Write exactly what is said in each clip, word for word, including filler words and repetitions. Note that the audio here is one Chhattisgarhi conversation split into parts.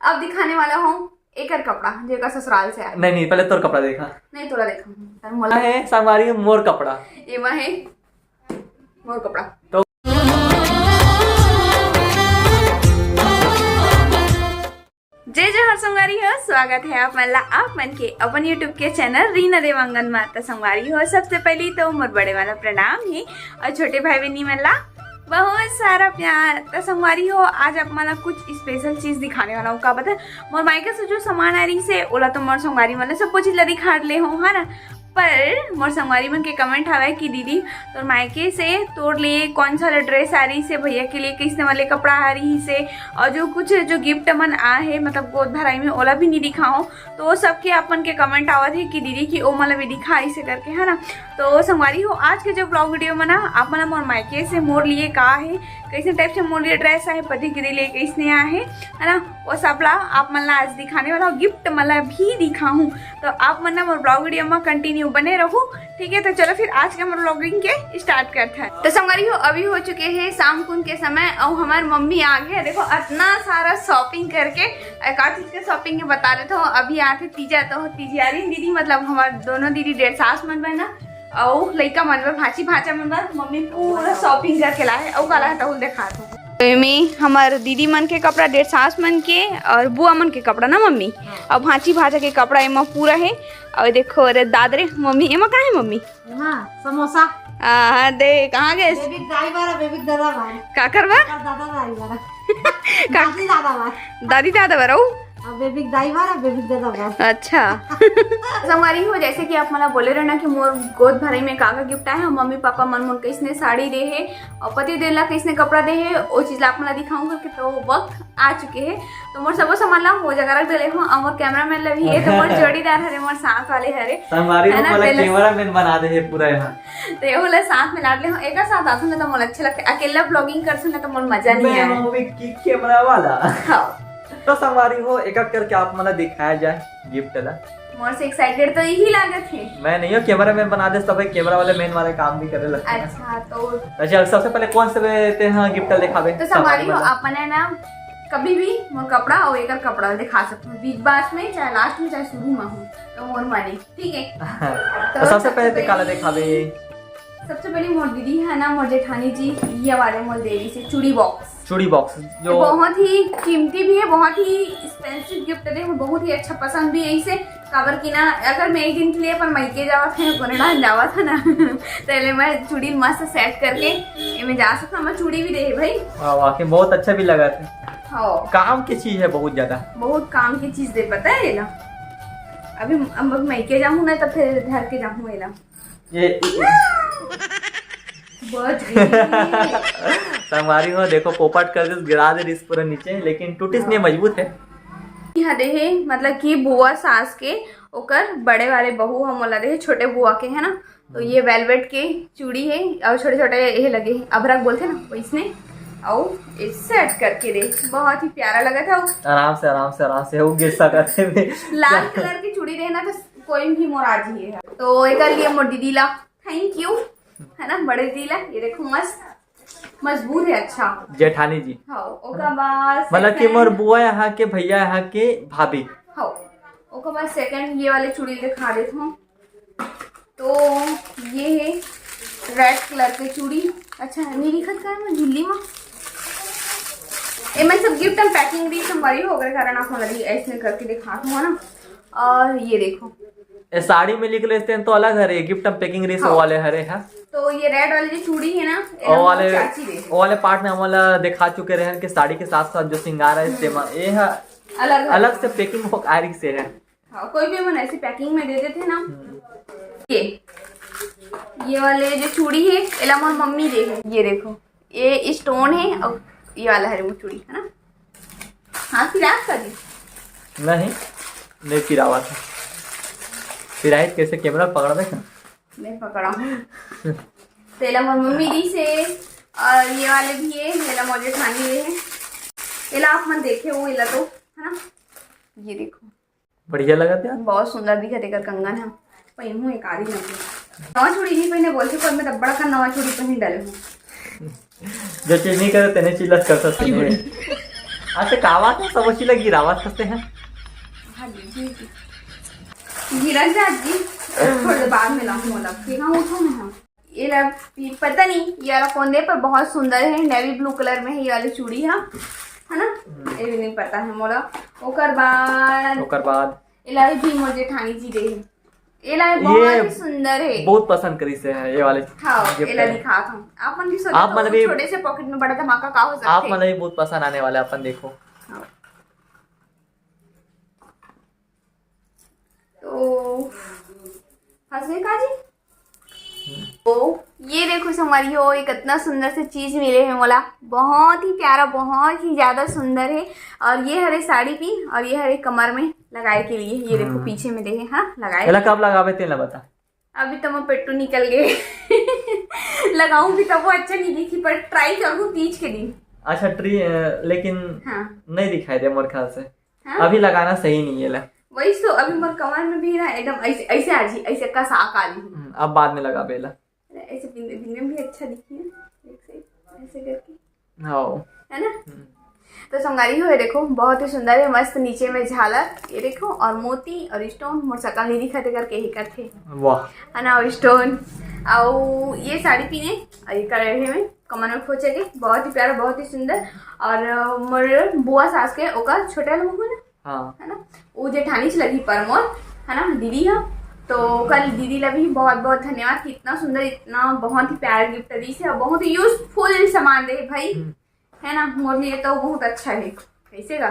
अब दिखाने वाला हूँ एकर कपड़ा, जेकर ससुराल से आए। नहीं नहीं, पहले तोर कपड़ा देखा। नहीं, तोला देखा हूँ। मोला है संगवारी, मोर कपड़ा। एमा है मोर कपड़ा। तो जय जोहार संगवारी हो, स्वागत है आप मन ला आप मन के अपन YouTube के चैनल रीना देवांगन मा। त संगवारी हो, सबसे पहली तो मोर बड़े वाला प्रणाम है और छोटे भाई बहनी मन ला बहुत सारा प्यार। त संगवारी हो, आज आप मन ला कुछ स्पेशल चीज दिखाने वाला हूँ। का बता, मोर मायके से जो सामान आ रही से, ओला तो मोर संगवारी मन ला सब चीज ला दिखा ले हो, है ना। पर मोर संगवारी मन के कमेंट हवय कि दीदी, तोर मायके से तोर लिए कौन सा ड्रेस आ रही से, भैया के लिए किसने वाले कपड़ा आ रही से, और जो कुछ जो गिफ्ट मन आ है, मतलब गोद भराई में, ओला भी नहीं दिखाओ। तो वो सबके आप मन के कमेंट आवत है कि दीदी कि ओ मन ला भी दिखा, ऐसे करके, है ना। तो संगवारी हो, आज के जो ब्लॉग वीडियो में ना, आप मन ला मोर मायके से मोर लिए का है, कैसे टाइप से मोर लिए ड्रेस आहे, पति के लिए कैसने आहे, है ना, वो सब ला आप मन ला आज दिखाने वाला हूँ, गिफ्ट मन ला भी दिखाहूँ। तो आप मन ना मोर ब्लॉग वीडियो में कंटिन्यू बने रहू, ठीक है। तो चलो फिर आज के हमर ब्लॉगिंग के स्टार्ट करते हैं। तो संगवारी हो, अभी हो चुके हैं शाम कुन के समय और हमार मम्मी आ गए। देखो इतना सारा शॉपिंग करके, एक आध चीज के शॉपिंग के बता देते हो। अभी आते तीजा तो तीजियारी दीदी, मतलब हमार दोनों दीदी डेढ़ सास मन बहना अउ लइका मन बर, भांची भांचा मन बर मम्मी पूरा शॉपिंग करके लाए। अउ काला है तहुल देखा दो। तो एमे हमर दीदी मन के कपड़ा, डेढ़ सास मन के और बुआ मन के कपड़ा ना मम्मी, और भांची भांचा के कपड़ा एमा पूरा है। और देखो रे दाद रे मम्मी, एमा का है मम्मी? हाँ, समोसा। हाँ दे, कहाँ गए? बेबी दाई बारा, बेबी दादा बारा। का करबा? का दादा दाई बारा। दादी दादा बारा। दादी दादा बरऊ। अब बेबी दाई बारा, बेबी दादा बारा। अच्छा। संगवारी हो, जैसे कि आप मन ला बोले रहना कि मोर गोद भराई में का का गिफ्ट आए हैं, मम्मी पापा मन मोर कैसने साड़ी दे हे और पति देव ला कैसने कपड़ा दे हे, वो चीज ला आप मन ला दिखाऊं करके, तो वो वक्त आ चुके हैं। तो मोर सबो सामान ला वो जगह रख देले हूँ, और मोर कैमरामैन ला भी है, तो मोर जोड़ीदार हरे, मोर साथ वाले हरे। संगवारी हो, है ना, मोला पहले कैमरामैन बना दे हे पूरा यहाँ। तो ये वाला साथ में लाड ले हूँ, एक साथ आथन तो मोला अच्छे लगते, अकेला ब्लॉगिंग करथन ना तो मोर मजा नहीं मैं आए। हूँ विक्की कैमरा वाला। हाँ। तो संगवारी हो, एक एक करके आप मन ला दिखाया जाए गिफ्ट ला। मोर से एक्साइटेड तो यही लागत है। मैं नहीं हूँ कैमरामैन बना दे, सब कैमरा वाले मैन वाले काम भी करे लगते हैं। अच्छा तो अच्छा, सबसे पहले कौन से ते हाँ गिफ्ट दिखावे? तो संगवारी हो, वाला। आप मन है ना कभी भी मोर कपड़ा और एकर कपड़ा दिखा सकते हो, बिग बास में चाहे लास्ट में चाहे शुरू में हो, तो मोर माने, ठीक है। तो सबसे पहले ते काला दिखावे? सबसे पहले मोर दीदी है ना, मोर जेठानी जी, ये वाले मोर देवी से चूड़ी बॉक्स। चूड़ी बॉक्स ये जो बहुत ही कीमती भी है, बहुत ही एक्सपेंसिव गिफ्ट दे, बहुत ही अच्छा पसंद भी है इसे। काबर की ना, अगर मैं एक दिन के लिए अपन मायके जावत है, कोनेडा जावत है ना, तो एले मैं चूड़ी मस्त सेट करके एमे जा सकता। मैं चूड़ी भी दे भाई। हाँ, वाकई बहुत अच्छा भी लगा था। हाँ, काम की चीज है बहुत ज्यादा। बहुत काम की चीज दे, पता है ना। अभी अब मायके जाऊँ ना, तो फिर घर के जाऊँ एला। ये बच गई। संगवारी हो, देखो पोपट कर दे, गिरा दे रिस पूरा नीचे, लेकिन टूटिस नहीं, मजबूत है। यहाँ दे हे, मतलब कि बुआ सास के ओकर बड़े वाले बहू हम ओला दे हे, छोटे बुआ के, है ना। तो ये वेलवेट के चूड़ी है और छोटे छोटे ये लगे हैं, अभरक बोलते ना, वैसने। और सेट करके दे, बहुत ही प्यारा लगा था। आराम से, आराम से, आराम से, वो गिर सकत है भी। लाल कलर की चूड़ी देना तो कोई भी मोर आज ही है। तो एक लिए मोर दीदी ला थैंक यू, है ना, बड़े दीदी ला। ये देखो मस्त मजबूत है, अच्छा। जेठानी जी। हाँ, ओकर बाद मतलब कि second- मोर बुआ यहाँ के, भैया यहाँ के, भाभी। हाँ, ओकर बाद सेकंड ये वाले चूड़ी दिखा देत हूँ। तो ये है रेड कलर के चूड़ी। अच्छा, नहीं दिखत का है मैं झिल्ली में? एमन सब गिफ्ट हम पैकिंग दी संगवारी हो, ओकरे कारण आप हमारी ऐसे करके दिखात हूँ ना। और ये देखो, ए, साड़ी में लिख लेते हैं तो अलग हरे, गिफ्ट हम पैकिंग रिस हाँ। वाले हरे है। तो ये रेड वाली जो चूड़ी है ना, ये और हम वाले चाची दे। वो वाले पार्ट में हम वाला दिखा चुके रहे हैं कि साड़ी के साथ साथ जो श्रृंगार है, इस्तेमाल ये है, अलग अलग से पैकिंग हो आ रही से है। हाँ, कोई भी मन ऐसी पैकिंग में दे देते ना। ये ये वाले जो चूड़ी है, एला मोर मम्मी दे है। ये देखो, ये स्टोन है और ये वाला है वो चूड़ी, है ना। हाँ, फिर आप कर दी। नहीं, नहीं पिरावा था। पिराई कैसे कैमरा पकड़ दे? मैं पकड़ा हूँ। तो एला मोर मम्मी दी से, और ये वाले भी है, एला मोर जेठानी दे है। एला आप मन देखे हो, एला तो, है ना। ये देखो, बढ़िया लगा था। बहुत सुंदर दिखत एकर कंगन है। पहिनहूँ एक आरी लगे। नवा चूड़ी नहीं पहिने बोलते, पर मैं तब बड़ा का नवा चूड़ी पहिन डाले हूँ। जो चीज नहीं करे तेने चीज लस कर सकते हैं। अच्छा, का बात है, सब उसी लगी गिरावत हंसते हैं। गिरा जा जी। थोड़ी देर बाद में लाऊं, मोला फिर हम उठो में हम। ये ला, पता नहीं ये वाला कौन दे, पर बहुत सुंदर है, नेवी ब्लू कलर में है ये वाली चूड़ी। हाँ, है ना? ये भी नहीं पता है मोला। ओकर बाद ओकर बाद ये ला भी मोर जेठानी जी दे है। ये ला बहुत ये ही सुंदर है। बहुत पसंद करी से है ये वाले। हाँ, gift ये ला है। दिखात हूँ। आप मन भी सोचो आप तो मन भी छोटे से पॉकेट में बड़ा धमाका का हो सकते आप हैं। मन भी बहुत पसंद आने वाले, अपन देखो। हाँ। तो हंसने का जी। तो ये देखो संगवारी हो, एक इतना सुंदर से चीज मिले है मोला, बहुत ही प्यारा, बहुत ही ज्यादा सुंदर है। और ये हरे साड़ी पी और ये हरे कमर में लगाए के लिए, ये देखो हम्म। पीछे में दे है। हाँ, लगाए। एला कब लगावे तेला बता। अभी तो मैं पेट्टू निकल गए। लगाऊंगी तब वो अच्छा नहीं दिखी, पर ट्राई करूँ तीज के दिन। अच्छा ट्री लेकिन हाँ, नहीं दिखाई दे मोर ख्याल से। हाँ? अभी लगाना सही नहीं है ला। वही तो, अभी मोर कमर में भी ना एकदम ऐसे, ऐसे आ जी, ऐसे का साक आ जी। हम्म, अब बाद में लगाबे ला। ऐसे बिंदे बिंदे में भी अच्छा दिखी है, एक से ऐसे करके, हाँ। है ना? तो संगवारी हो, ये देखो बहुत ही सुंदर है, मस्त नीचे में झालर, ये देखो, और मोती और स्टोन। मोर सकल नहीं दिखते करके ही करते, वाह। है ना? और स्टोन, और ये साड़ी पीने और ये करे में कमर में खोचे के, बहुत ही प्यारा, बहुत ही सुंदर। और अ, मोर बुआ सास के ओकर छोटे वाला बहू ना, हाँ। है ना, वो जेठानी से लगी पर मोर, है ना, दीदी है। तो कल दीदी ला भी बहुत बहुत धन्यवाद कि इतना सुंदर, इतना बहुत ही प्यारा गिफ्ट दी से और बहुत ही यूजफुल सामान दे भाई, हम्म। है ना? मोर लिए तो बहुत अच्छा है। कैसे का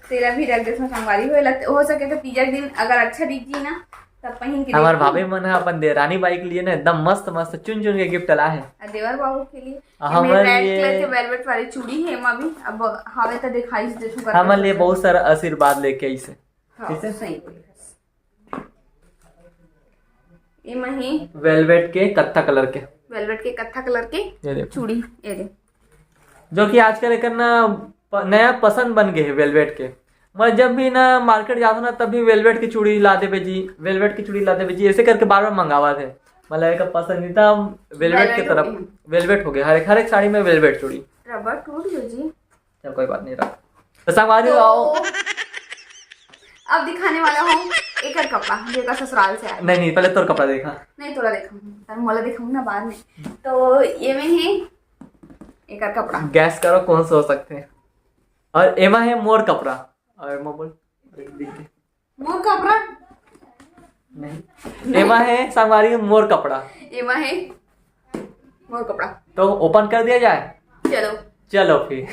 तेरा भी रख देते संगवारी हो, लगते हो सके तो तीजा के दिन अगर अच्छा दिख जी ना, तब पहन के हमार देखो। भाभी मन ह अपन देरानी बाई के लिए ना एकदम मस्त मस्त चुन चुन के गिफ्ट ला है। और देवर बाबू के लिए हमर ये रेड लिए- कलर के वेलवेट वाली चूड़ी है, एमा भी अब हवे तो दिखाई देथू करके हमर लिए सोचा। बहुत सारा आशीर्वाद लेके आई से। हाँ, कैसे? सही बोले। एमा ही वेलवेट के कत्था कलर के, वेलवेट के कत्था कलर के ये देखो, चूड़ी, ये दे। जो कि आजकल एक ना प- नया पसंद बन गए है वेलवेट के। मैं जब भी ना मार्केट जाता ना, तब भी वेलवेट की चूड़ी ला देबे जी, वेलवेट की चूड़ी ला देबे जी, ऐसे करके बार बार मंगावा थे। मतलब एक पसंदीदा वेलवेट की Velvet तरफ हो गई। वेलवेट हो गया, हर एक हर एक साड़ी में वेलवेट चूड़ी। रबर टूट गयो जी। चल कोई बात नहीं, रख। तो संगवारी हो, तो आओ। अब दिखाने वाला हूँ एकर कपड़ा, जेकर ससुराल से आया। नहीं नहीं, पहले तोर कपड़ा देखा। नहीं, तोला देखा, तर मोला दिखाऊँ ना बाद में। तो ये में है एकर कपड़ा। गैस करो कौन से हो सकते हैं। और एमा है मोर कपड़ा। और एमा बोल, दिख गए। मोर कपड़ा। नहीं, एमा है संगवारी मोर कपड़ा। एमा है मोर कपड़ा। तो ओपन कर दिया जाए। चलो। चलो फिर।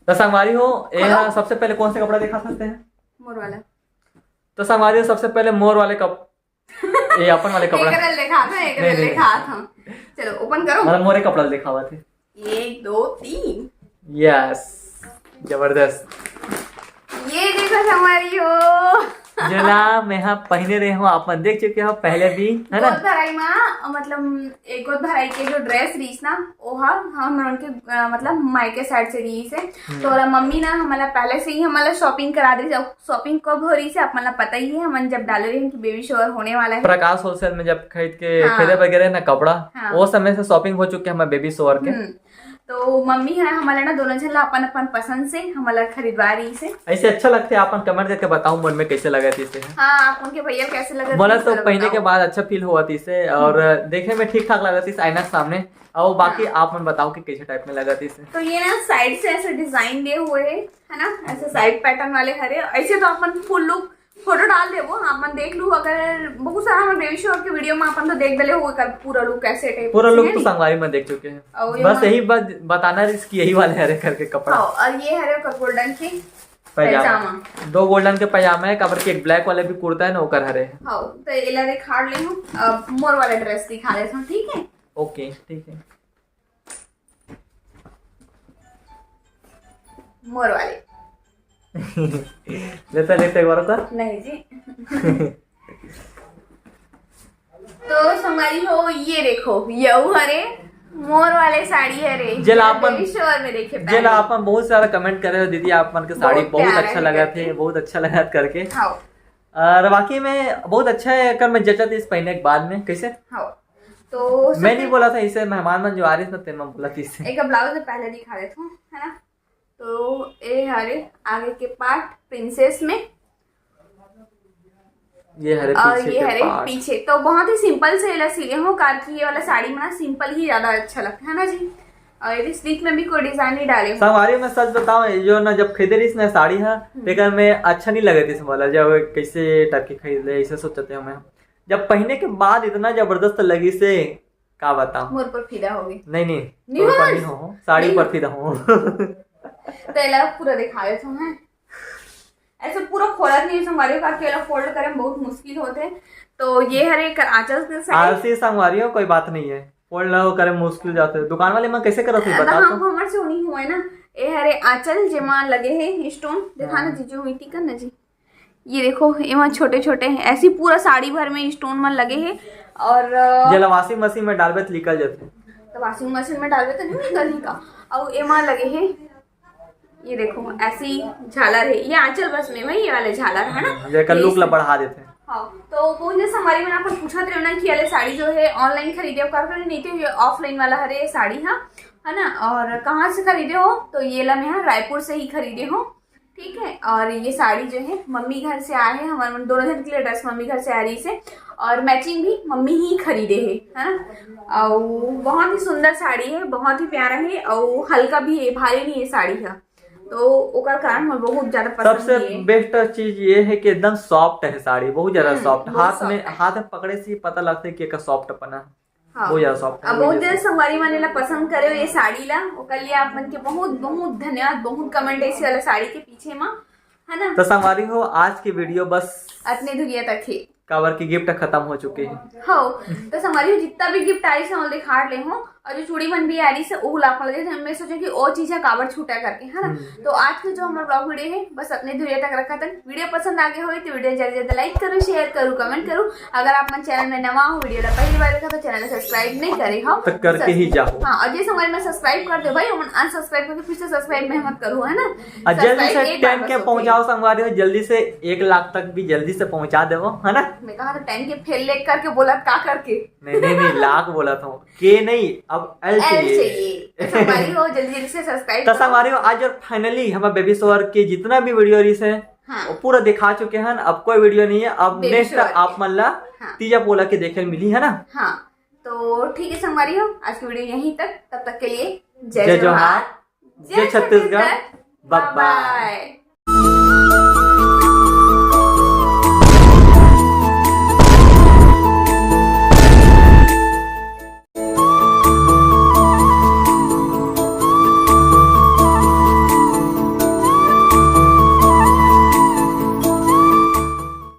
तो संगवारी हो, ये खोलो। ना सबसे पहले कौन से कपड़ा दिखा सकते हैं? मोर वाला। तो संगवारी हो, सबसे पहले मोर वाले कप ये अपन वाले कपड़ा। एकर देखा था, एकर नहीं, नहीं, देखा था। चलो ओपन करो। मतलब मोरे कपड़ा दिखावा थे। एक, दो, तीन। यस, जबरदस्त। ये देखो संगवारी हो। जेला मैं हा पहने रहे हूँ, आप मन देख चुके हो पहले भी, है ना? गोद भराई मा, मतलब एक गोद भराई के जो ड्रेस रहीस ना, ओहा हम मन के अ, मतलब मायके साइड से रहीस है। तो ओला मम्मी ना हमला पहले से ही हमला शॉपिंग करा दे। शॉपिंग कब हो रहीस है आप मन ला पता ही है, हमन जब डाले रहे कि बेबी शॉवर होने वाला है। प्रकाश होलसेल में जब खरीद के हाँ। खरीदे वगैरह ना कपड़ा, हाँ। वो समय से शॉपिंग हो चुके हैं हमारे बेबी शॉवर के। हम्म। तो मम्मी है हमला ना दोनों झन ला अपन अपन पसंद से हमला खरीदवा रहीस है। ऐसे अच्छा लगते हैं, आप मन कमेंट करके बताओ मन में कैसे लगा थे इसे। हाँ, आप उनके भैया कैसे लगा मोला थे, तो जरूर पहने के बताओ। बाद अच्छा फील हुआ थी इसे, और देखे में ठीक ठाक लगा थी आईना के सामने। और बाकी हाँ। आप मन बताओ कि कैसे टाइप में लगा थी इसे। तो ये ना साइड से ऐसे डिजाइन दिए हुए है, है ना, ऐसे साइड पैटर्न वाले हरे। ऐसे तो अपन फुल लुक फोटो डाल देबो, आप मन देख लू। अगर बहुत सारा हमर बेबी शॉवर के वीडियो में अपन तो देख देले हो एकर पूरा लुक कैसे टाइप पूरा लुक तो संगवारी में देख चुके हैं। और ये बस मन- यही बात बताना रहीस कि यही वाले हरे करके कपड़ा। हाँ, और ये हरे ओकर गोल्डन के पैजामा। पैजामा। दो गोल्डन के पैजामा है, काबर कि एक ब्लैक वाले भी कुर्ता है ना, ओकर हरे है। हाँ, तो एला दिखा ले हूँ। अब मोर वाला ड्रेस दिखा देता हूँ, ठीक है? ओके, ठीक है। मोर वाले। लेता लेता एक बार का। नहीं जी। तो संगवारी हो, ये देखो, यऊ हरे मोर वाले साड़ी हरे। जेला आप मन- बेबी शॉवर में देखे जेला आप मन बहुत सारा कमेंट करे हो दीदी, आप मन के साड़ी बहुत बहुत प्यारा अच्छा है लगा करके। थे, बहुत अच्छा लगा करके। हाँ। और वाकई में बहुत अच्छा है, अगर मैं जचा थी इस पहने के बाद में कैसे। हाँ। तो मैं नहीं बोला था इसे, मेहमान मन जो आ रहे थे तेन में बोला थी इसे। एक ब्लाउज पहले दिखा देता हूँ, है ना? तो ये हरे आगे के पार्ट प्रिंसेस में, ये हरे और पीछे ये के हरे पार्ट। पीछे। तो बहुत ही सिंपल से एला सिले हो, कार की ये वाला साड़ी में ना सिंपल ही ज्यादा अच्छा लगता है ना जी। और ये स्लीव में भी कोई डिजाइन नहीं डाले हो। संगवारी, मैं सच बताऊं, ये जो ना जब खरीदे रहिस ना साड़ी हा, तेकर में अच्छा नहीं लगे थी मोला, जब कैसे टाइप के खरीद ले, ऐसे सोचते हो मैं। जब पहने के बाद इतना जबरदस्त लगी से, का बताऊं। मोर पर फिदा हो गई। नहीं नहीं, नहीं तोर पर होस। नहीं हो, साड़ी नहीं पर हो। फिदा हो। तो एला पूरा दिखा देता हूँ मैं। ऐसे पूरा खोलत नहीं संगवारी हो, काबर कि एला फोल्ड करे में बहुत मुश्किल होते। तो ये हरे एक आंचल के साइड। आलसी संगवारी हो, कोई बात नहीं है, फोल्ड ला करे मुश्किल जाते हैं। दुकान वाले में कैसे करत है, अब बता हम तो। हमर से नहीं हुआ है ना। ये हरे आंचल जेमा लगे है स्टोन, दिखा ना हाँ। जीजू, मीठी कर ना जी। ये देखो, एमा छोटे छोटे ऐसी पूरा साड़ी भर में स्टोन मन लगे है। और अ, जेला वॉशिंग मशीन में डालबे तो निकल जाते। तो वॉशिंग मशीन में डालबे तो नहीं निकलही का। और एमा लगे है, ये देखो ऐसी झालर है, ये आंचल बस में भाई, ये वाले झालर है ना। जेकर लुक ला बढ़ा देते। हाँ, तो वो जैसे संगवारी मन अपन पूछत रहे ना कि ये साड़ी जो है ऑनलाइन खरीदे हो, कर नहीं, तो ये ऑफलाइन वाला हरे साड़ी, हाँ, है ना। और कहाँ से खरीदे हो? तो ये ला मैं हाँ रायपुर से ही खरीदे हो, ठीक है। और ये साड़ी जो है मम्मी घर से आए है, हमारे दोनों जन के लिए ड्रेस मम्मी घर से आ रही से, और मैचिंग भी मम्मी ही खरीदे है, है ना। और बहुत ही सुंदर साड़ी है, बहुत ही प्यारा है, और हल्का भी है, भारी नहीं है साड़ी है। तो ओकर कारण मोर बहुत ज्यादा पसंद सबसे भी है। बेस्ट चीज ये है कि एकदम सॉफ्ट है साड़ी, बहुत ज्यादा हम्म, सॉफ्ट। बहुत हाथ में soft है। हाथ में पकड़े से ही पता लगता है कि एकर सॉफ्टपना है। हाँ। बहुत ज्यादा सॉफ्ट है, अब वही बहुत वजह जन से। संगवारी मन ला पसंद करे हो ये साड़ी ला, ओकर लिए आप मन के बहुत बहुत धन्यवाद, बहुत कमेंट ऐसे वाला साड़ी के पीछे में, है ना। तो संगवारी हो, आज की वीडियो बस अतने दुरिया तक है। काबर की गिफ्ट खत्म हो चुके हैं। हो, तो संगवारी हो, जितना भी गिफ्ट आई से, ओला दिखा ले हो, और जो चूड़ी मन भी आ रही से, ओहू ला आप मन ला दे। मैं सोचे कि ओ चीज है काबर छूटा करके, है ना। हम्म। तो आज के जो हमारा ब्लॉग वीडियो है, बस अतने दुरिया तक रखत हन। वीडियो पसंद आगे हो तो वीडियो जल्दी जल्दी लाइक करो, शेयर करो, कमेंट करो। अगर आप मन चैनल में नवा हो, वीडियो ला पहली बार देखा, तो चैनल ला सब्सक्राइब नहीं करे हो, तो करके ही जाओ। हाँ, और जैसे हमारे में सब्सक्राइब कर दो भाई, हम अनसब्सक्राइब करके फिर से सब्सक्राइब में मत करो, है ना। और जल्दी सब्सक्राइब से एक बार टेन बस के होती है। पहुंचाओ संगवारी हो, जल्दी से एक लाख तक भी जल्दी से पहुंचा देवो, है ना। मैं कहा तो टेन के फेल लेख करके बोला, का करके? नहीं नहीं नहीं, लाख बोला था, के नहीं, अब एल एल चाहिए। चाहिए। तो संगवारी हो, जल्दी जल्दी से सब्सक्राइब तो करो। संगवारी हो, आज और फाइनली हमारे बेबी शॉवर के जितना भी वीडियो रही है, हाँ। वो पूरा दिखा चुके हैं। अब कोई वीडियो नहीं है, अब बेबी नेक्स्ट शॉवर आप मन ला हाँ। तीजा पोला के देखे मिली, है ना। हाँ, तो ठीक है संगवारी हो, आज की वीडियो यहीं तक। तब तक के लिए जय जोहार, जय छत्तीसगढ़, bye bye।